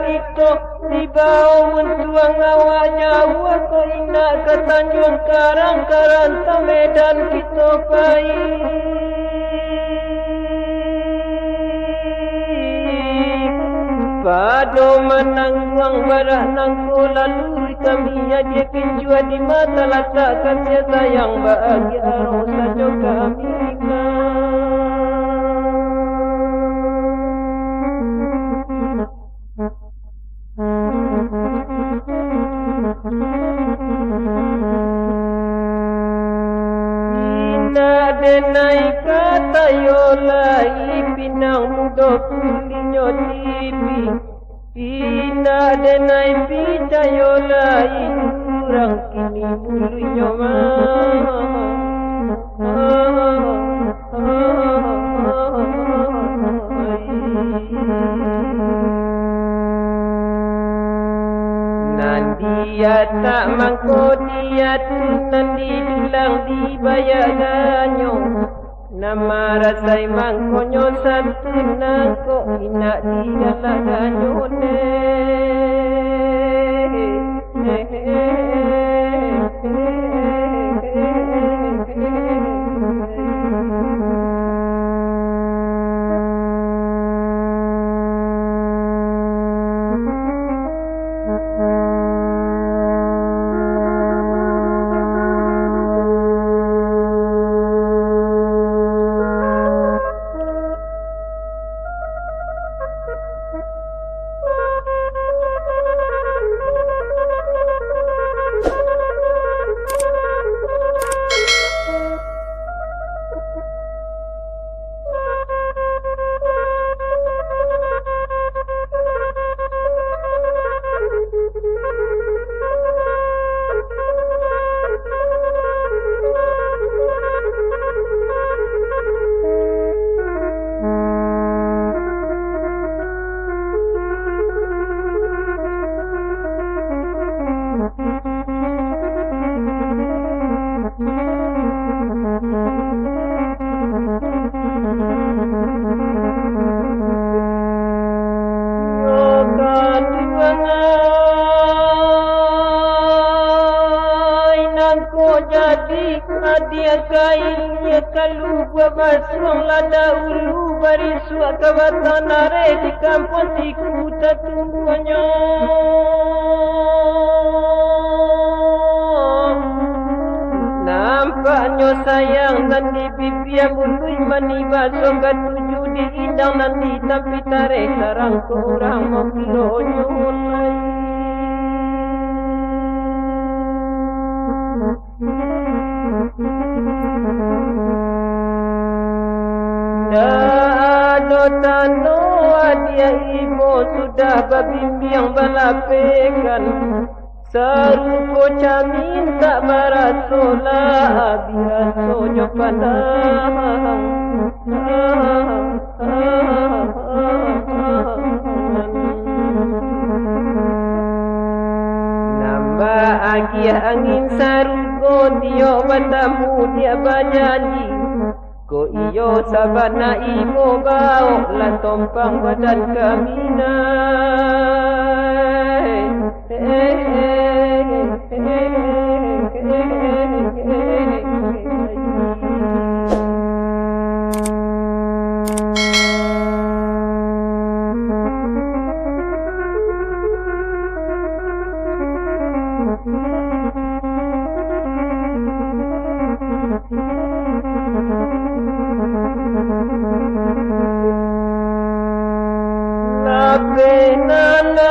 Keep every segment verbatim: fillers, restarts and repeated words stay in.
Kito dibao untuang awak jauah ko inak ka Tanjuang Karang, ka rantau Medan kito pai. Pado manangguang barak nangko lalu kami agiah kincuah di mata latak kami sayang baagiah roh sajo kami ka. Indak denai katayo lai pinang mudo kulinyo tipi. Indak denai picayo lai urang kini buluinyo mah. Nan di atak mangko di atun, nan di dulang dibayak ganyo. Nan marasai mangkonyo santun, nan kok indak digalak ganyo deh. Yo kaduangai nangko jadi, adiak kain, kalu buah basuang lah dahulu, barisuak ka batang areh di kampuang siku tatumbuahnyo. Nampaknyo sayang nan di bibia, buluih manih baso katuju di indang, nan di tapi tareh karang ko urang mokilonyo lai. Ndak ado tando adiak ibo sudah babimbiang balapekan. Sarupo camin tak baraso lah, abih rasonyo pandang. Nambah agiah angin sarugo, diok batamu diak bajanji. Ko iyo sabana ibo baok lah tompang badan kami nai. Lapeh nan dari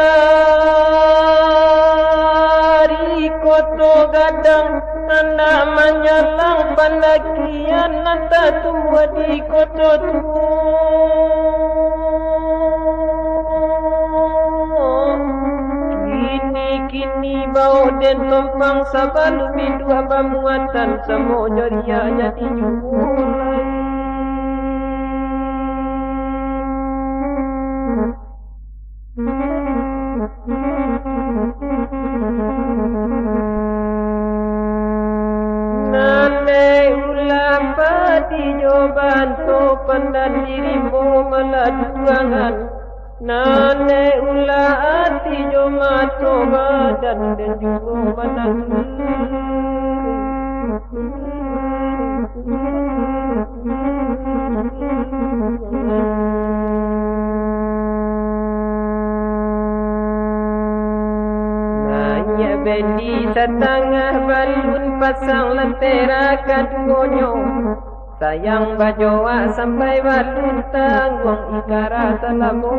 Koto Gadang, andak manyalang pandakian nan tatumbuah di Koto Tuo. Kini-kini baok den tompang, sabalun induak bamuatan, samo jo riak jadi juo lai. Nan dek ulah padi jo banto, pandan di rimbo malajuangan. Nan dek ulah ati jo mato badan dan juo mananti. Naiak bendi satangah balun, pasang lentera kaduonyo. Sayang bajoak sampai balun, tangguang ikara salamo.